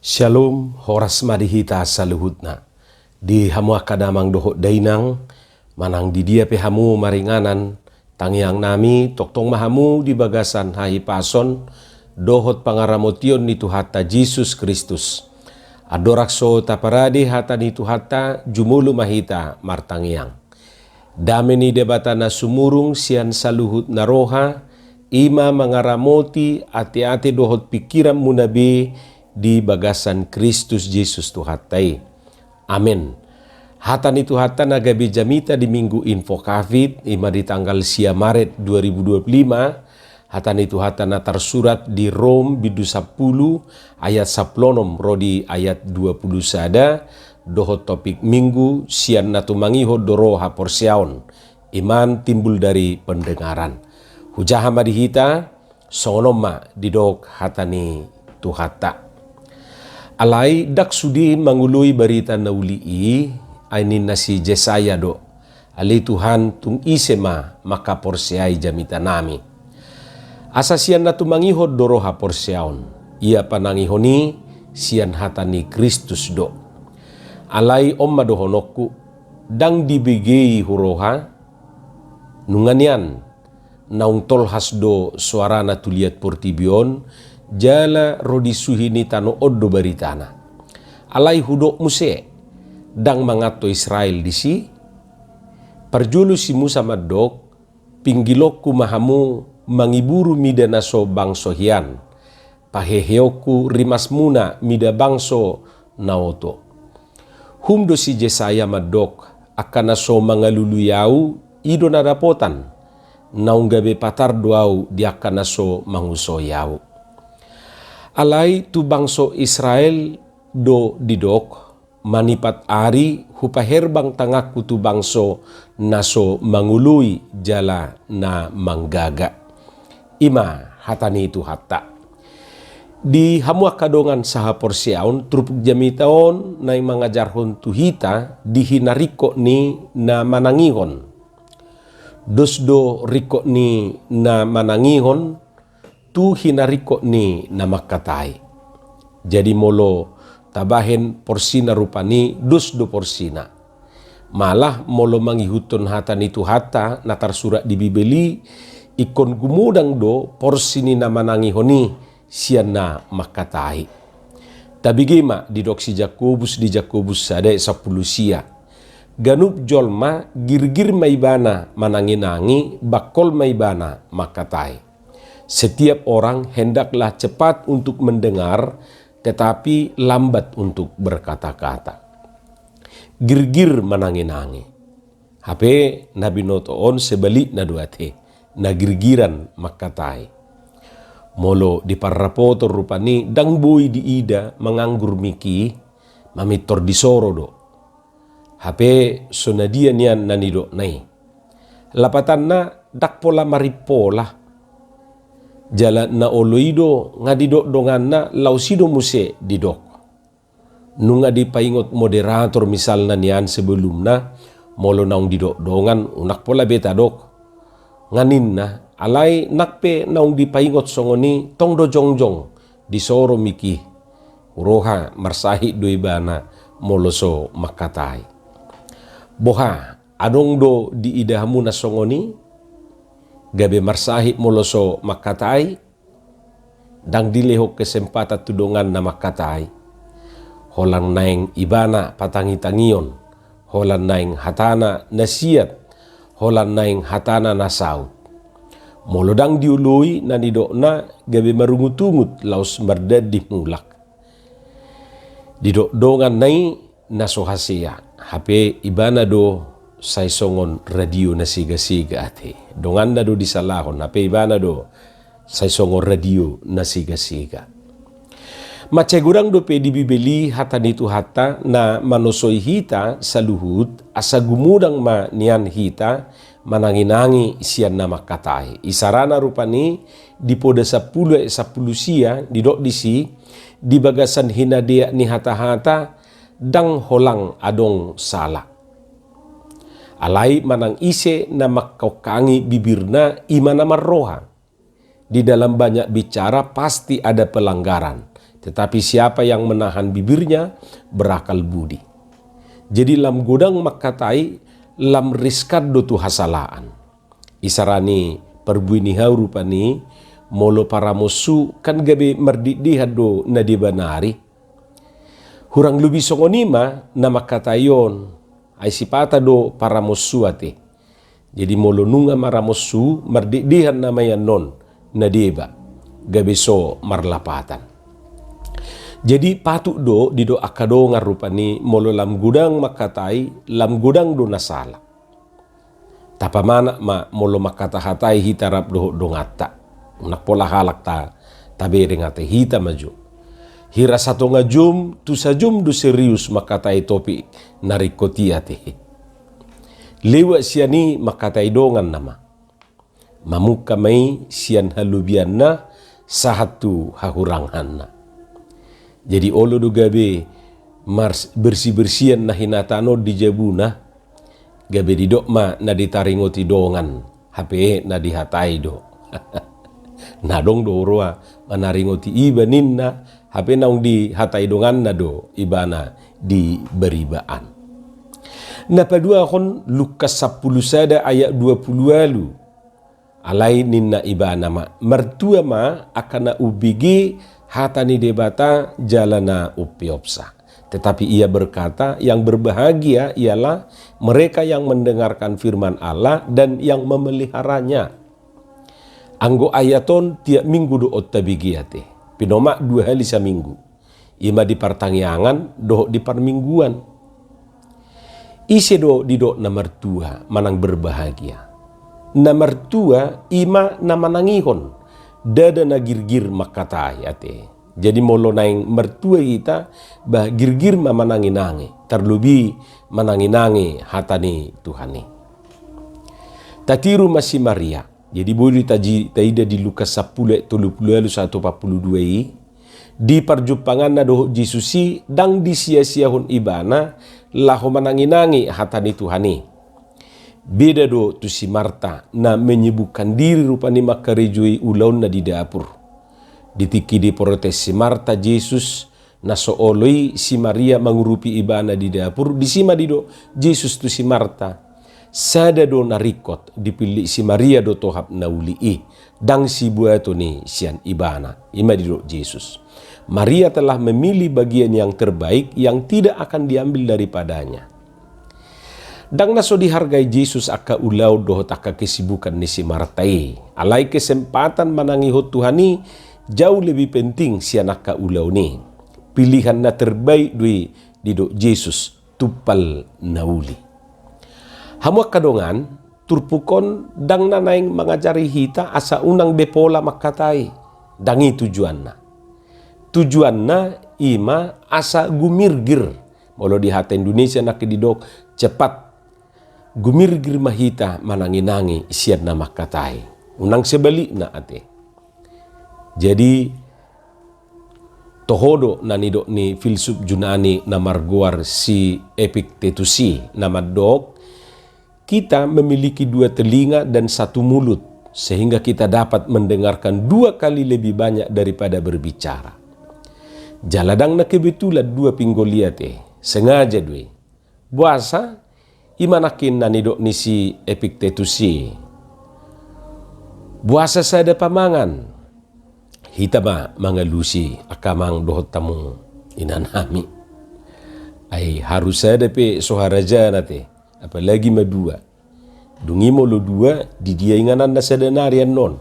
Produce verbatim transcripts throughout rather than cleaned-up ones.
Syalom, horas ma di hita saluhutna. Di hamu angka damang dohot dainang, manang di dia pe hamu maringanan, tangiang nami, tongtong ma hamu di bagasan hahipason dohot pangaramotion ni Tuhanta Jesus Kristus. Andorang so taparade hata ni Tuhanta, jumolo ma hita martangiang. Dame ni Debata na sumurung sian saluhut na roha, i ma mangaramoti ateate dohot pingkiranmuna be di bagasan Kristus Jesus Tuhanta i. Amen. Hata ni Tuhanta na gabe jamita di Minggu Invocavit, i ma di tanggal sia Maret dua ribu dua puluh lima, hata ni Tuhanta na tarsurat di Rom bindu sampulu ayat sampulu onom ro di ayat dua puluh sada, dohot topik Minggu sian na tumangihon do ro haporseaon, iman timbul dari pendengaran. Hujaha ma di hita, songon on ma didok hata ni Tuhanta. Alai ndang sude mangoloi barita na uli i, ai ninna si Jesaya do, ale Tuhan, tung ise ma mangkaporseai jamita nami. Asa sian na tumangihon do ro haporseaon, ia panangihon i sian hata ni Kristus do. Alai on ma dohononku, ndang dibege i huroha, nunga nian, naung tolhas do soarana tu liat portibi on, jala ro di suhi ni tano on do baritana. Alai hudok muse, ndang manganto Israel disi, parjolo si Musa mandok, pinggilonku ma hamu mangiburu mida na so bangso hian, paheheonku rimasmuna mida bangso na oto. Hum do si Jesaya mandok, angka na so mangalului au, i do na dapotan, naung gabe patar do au di angka na so mangusoi au. Alai tu bangso Israel do didok, manipat ari hupaherbang tanganku tu bangso na so mangoloi jala na manggaga. I ma hata ni Tuhanta. Di hamu angka dongan sahaporseaon, turpuk jamita on naeng mangajarhon tu hita di hinaringkot ni na manangihon. Dos do ringkot ni na manangihon, tu hinaringkot ni na mangkatai. Jadi molo tabahen porsina rupani dos do porsina. Malah molo mangihuthon hata ni Tuhanta na tarsurat di Bibel i, ingkon gumodang do porsi ni na manangihon i sian na mangkatai. Tabege ma didok si Jakobus di Jakobus sada ayat sampulu sia. Ganup jolma girgir ma ibana mananginangi, bangkol ma ibana mangkatai. Setiap orang hendaklah cepat untuk mendengar, tetapi lambat untuk berkata-kata. Girgir mananginangi. Hape na binoto on sebalikna do ate, na girgiran mangkatai. Molo di parrapoton rupani ndang boi diida manganggur mik i, mamintor disoro do. Hape so na dia nian na nidokna i. Lapatanna ndang pola marimpola. Jala na olo i do nga didok donganna laos i do muse didok. Nunga dipaingot moderator misalna nian sebelumna, molo naung didok dongan unang pola be tadok. Nga ninna, alai nang pe naung dipaingot songon i tong do jongjong disoro mik i. Huroha marsahit do ibana molo so mangkatai. Boha, adong do diida hamu na songon i? Gabe marsahit molo so mangkatai? Ndang dilehon kesempatan tu donganna mangkatai. Holan naeng ibana patangitangion, holan naeng hatana na siat, holan naeng hatana na saut. Molo ndang dioloi na nidokna, gabe marungutungut laos mardandih mulak. Didok donganna i na so hasea, hape ibana do sai songon radio na segasega ate. Donganna do disalahon, hape ibana do sai songon radio na segasega. Mansai godang dope di Bibel i hata ni Tuhanta na manosoi hita saluhut, asa gumodang ma nian hita mananginangi sian na mangkatai. Isarana rupani di Poda sampulu ayat sampulu sia didok disi, di bagasan hinadeak ni hatahata ndang holan adong sala. Alai manang ise na mangkaongkangi bibirna, i ma na marroha. Di dalam banyak bicara pasti ada pelanggaran. Tetapi siapa yang menahan bibirnya berakal budi. Jadi lam godang mangkatai, lam riskan do tu hasalaan. Isarani parbue ni hau rupani, molo paramonsu kan gabe mardikdihan do na deba nari. Hurang lobi songon i ma na mangkatai on, ai sipata do paramonsu ate. Jadi molo nunga maramonsu, mardikdihan nama i annon, na deba, gabe so marlapatan. Jadi patut do didok angka dongan rupani, molo lam godang mangkatai, lam godang do na sala. Tapamanat ma molo mangkatahatai hita rap dohot donganta. Unang pola halak ta, tabereng ate, hita ma jo. Hira satonga jom tu sajom do serius mangkatai topik na ringkot i ate. Lewat sian i mangkatai dongan nama. Mamungka ma i sian halobianna sahat tu hahuranganna. Jadi olo do gabe mars-, bersih-bersihan na hinatahon on di jabuna, gabe didok ma na ditaringoti dongan, hape na dihatai do. Na adong do huroha manaringoti iba ninna, hape naung dihatai donganna do ibana di baribaan. Na paduahon Lukas sampulu sada ayat dua pulu ualu. Alai ninna ibana ma, martua ma angka na umbege hata ni Debata jala na umpeopsa. Tetapi ia berkata, yang berbahagia ialah mereka yang mendengarkan firman Allah dan yang memeliharanya. Anggo ayat on tiap minggu do on tabege ate. Pinomat dua hali saminggu. Ima di partangiangan dohot di parmingguan. Ise do didok na martua manang berbahagia? Na martua ima na manangihon, ndada na girgir mangkatai ate. Jadi molo naeng martua hita, bah girgir ma mananginangi, tarlobi mananginangi hata ni Tuhan i. Tatiru ma si Maria. Jadi boi do taji-, taida di Lukas sampulu ayat tolu pulu ualu sahat tu opat pulu dua i, di parjumpanganna dohot Jesus i ndang disiasiahon ibana laho mananginangi hata ni Tuhan i. Beda do tu si Marta na menyibukkan diri rupani mangkarejoi ulaonna di dapur. Di tingki diprotes si Marta Jesus, na so olo i si Maria mangurupi ibana di dapur, disi ma didok Jesus tu si Marta. Sada do na ringkot, dipillit si Maria do tohap na uli i, ndang sibuaton i sian ibana. Ima didok Jesus. Maria telah memilih bagian yang terbaik yang tidak akan diambil daripadanya. Ndang na so dihargai Jesus angka ulaon dohot angka kesibukan ni si Marta i. Alai kesempatan manangihon Tuhan i jauh lebih penting sian angka ulaon i. Pilihan na terbaik do i didok Jesus, tumpal na uli. Hamu angka dongan, turpuk on ndang na naeng mangajari hita asa unang be pola mangkatai. Ndang i tujuanna. Tujuanna ima asa gumirgir. Molo di hata Indonesia nangkin didok cepat. Gumirgir ma hita mananginangi sian na mangkatai. Unang sebalikna ate. Jadi, toho do na nidok ni filsuf Junani na margoar si Epictetus i na mandok, kita memiliki dua telinga dan satu mulut, sehingga kita dapat mendengarkan dua kali lebih banyak daripada berbicara. Jala ndang na kebetulan dua pinggol i ate, sengaja do i. Boasa? Ima nangkin na nidok ni si Epictetus i. Boasa sada pamangan? Hita ma mangalusi angka amang dohot hamu inanami. Ai haru sada pe so harajana ate, apalagi ma dua. Dung i molo dua, di dia ingananna sada nari annon?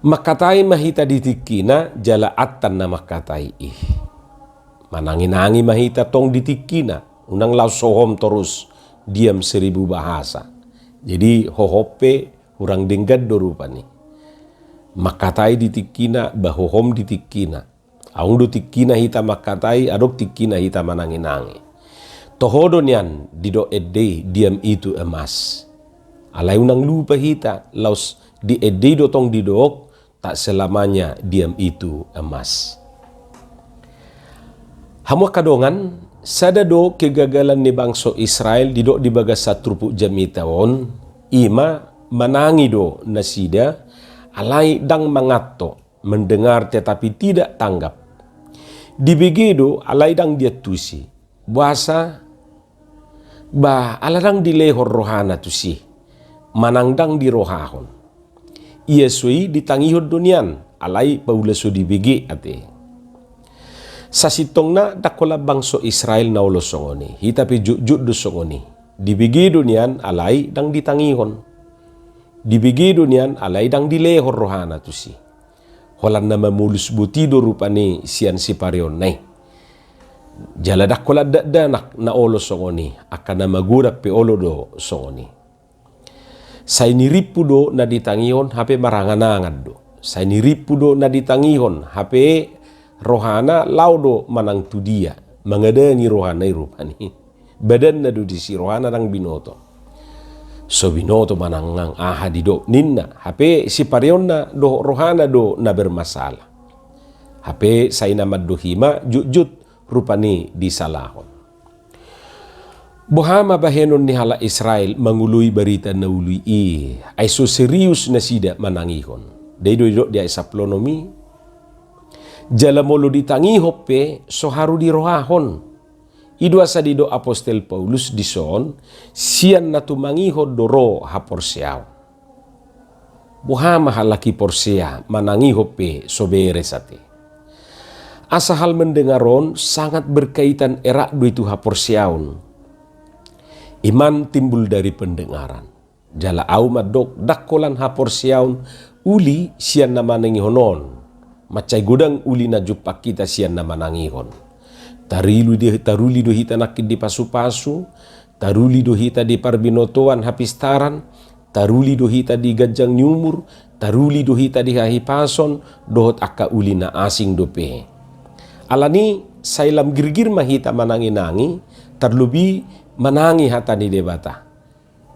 Mangkatai ma hita di tingkina jala antan na mangkatai i. Mananginangi ma hita tong di tingkina, unang laos hohom torus, diam seribu bahasa. Jadi hohom pe hurang denggan do rupani. Mangkatai di tingkina, bah hohom di tingkina. Adong do tingkina hita mangkatai, adong tingkina hita mananginangi. Toho do nian didok ende i, diam itu emas. Alai unang lupa hita, laos di ende i do tong didok, tak selamanya diam itu emas. Hamu angka dongan, sada do kegagalan ni bangso Israel didok di bagasan turpuk jamita on, ima manangi do nasida, alai ndang manganto. mendengar tetapi tidak tanggap. Dibege do alai ndang diantusi. Boasa? Ba ala ndang dilehon rohana tusi, manang ndang dirohahon. Ia so i ditangihon do nian, alai paula so dibege ate. Sasintongna ndang holan bangso Israel na olo songon i, hita pe jotjot do songon i. Dibege do nian alai ndang ditangihon. Dibege do nian alai ndang dilehon rohana tusi. Holan na mamolus boti do rupani sian sipareonna i. Jala ndang holan dakdanak na olo songon i, angka na magodang pe olo do songon i. Sai nirimpu do na ditangihon hape maranganangan do. Sai nirimpu do na ditangihon hape rohana laho do manang tu dia, mangadangi rohana i rupani. Badanna do disi, rohana ndang binoto. So binoto manang aha didok ninna, hape sipareonna dohot rohana do na bermasalah. Hape sai na mandok i ma jotjot rupani disalahon. Boha ma bahenon ni halak Israel mangoloi barita na uli i, ai so serius nasida manangihon. Dai do didok di ayat sampulu onom i. Jala molo ditangihon pe so haru dirohahon. I do asa didok apostel Paulus dison, sian na tumangihon do ro haporseaon. Boha ma halak i porsea manangihon pe so beres ate. Asa hal mendengar on sangat berkaitan erat do i tu haporseaon. Iman timbul dari pendengaran. Jala ahu mandok ndang holan haporseaon uli sian na manangihon on. Mansai godang uli na jumpang hita sian na manangihon. Taruli do, taruli do hita nangkin dipasupasu, taruli do hita di parbinotoan hapistaran, taruli do hita di ganjang ni umur, taruli do hita di hahipason, dohot angka uli na asing dope. Alani sai lam girgir ma hita mananginangi, tarlobi manangi hata ni Debata.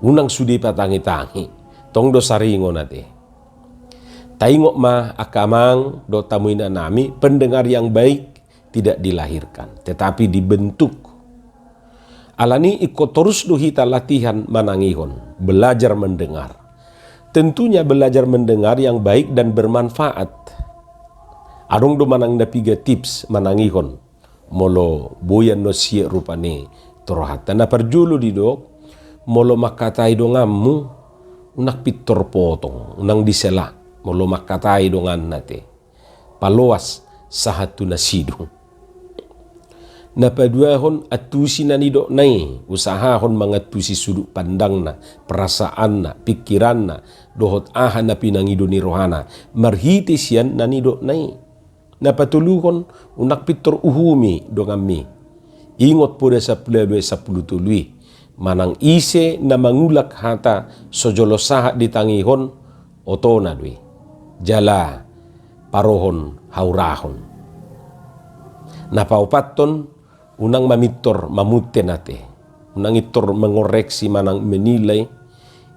Unang sude patangitangi, tong do saringon ate. Taingot ma angka amang dohot hamu inanami, pendengar yang baik tidak dilahirkan, tetapi dibentuk. Alani ingkon torus do hita latihan manangihon, belajar mendengar. Tentunya belajar mendengar yang baik dan bermanfaat. Adong do manang na piga tips manangihon. Molo boi annon siek rupani tu rohanta. Na parjolo didok, molo mangkatai donganmu, unang pintor potong, unang disela. Molo mangkatai donganna ate, paloas sahat tu na sidung. Na paduahon, antusi na nidokna i, usahahon mangantusi sudut pandangna, perasaanna, pingkiranna, dohot aha na pinangido ni rohana, marhite sian na nidokna i. Na patoluhon, unang pintor uhumi donganmi. Ingot Poda sampulu ualu ayat sampulu tolu i, manang ise na mangulak hata so jolo sahat ditangihon, otona do i. Jala parohon haurahon. Na paopathon, unang mamintor mamunten ate. Unang intor mengoreksi manang menilai.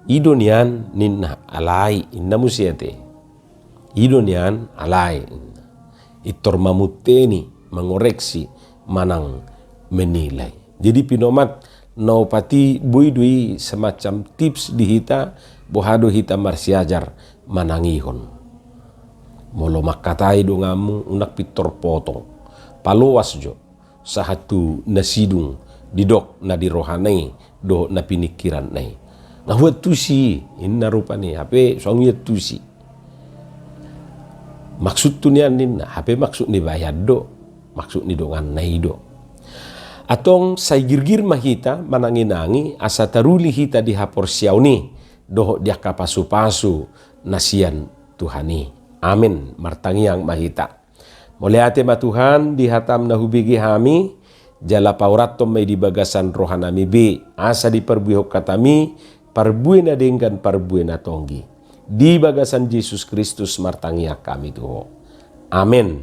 I do nian ninna, alai, ninna muse ate. I do nian, alai, ninna. Intor mamunteni, mengoreksi manang menilai. Jadi pinomat na opat i boi do i semacam tips di hita, boha do hita marsiajar manangihon. Molo mangkatai donganmu, unang pintor potong. Paloas jo sahat tu na sidung, didok na di rohana i dohot na piningkiranna i. Nga huantusi, ninna rupani, hape so hua huantusi. Maksudhu nian ninna, hape maksud ni bahean do, maksud ni donganna i do. Antong sai girgir ma hita mananginangi asa taruli hita di haporseaon i dohot di angka pasupasu na sian Tuhan i. Amen. Martangiang ma hita. Mauliate ma Tuhan di hatam na hubege hami, jala paurathon ma i di bagasan rohanami be, asa diparbuehon hatami parbue na denggan, parbue na tonggi. Di bagasan Jesus Kristus martangiang hami tu Ho. Amen.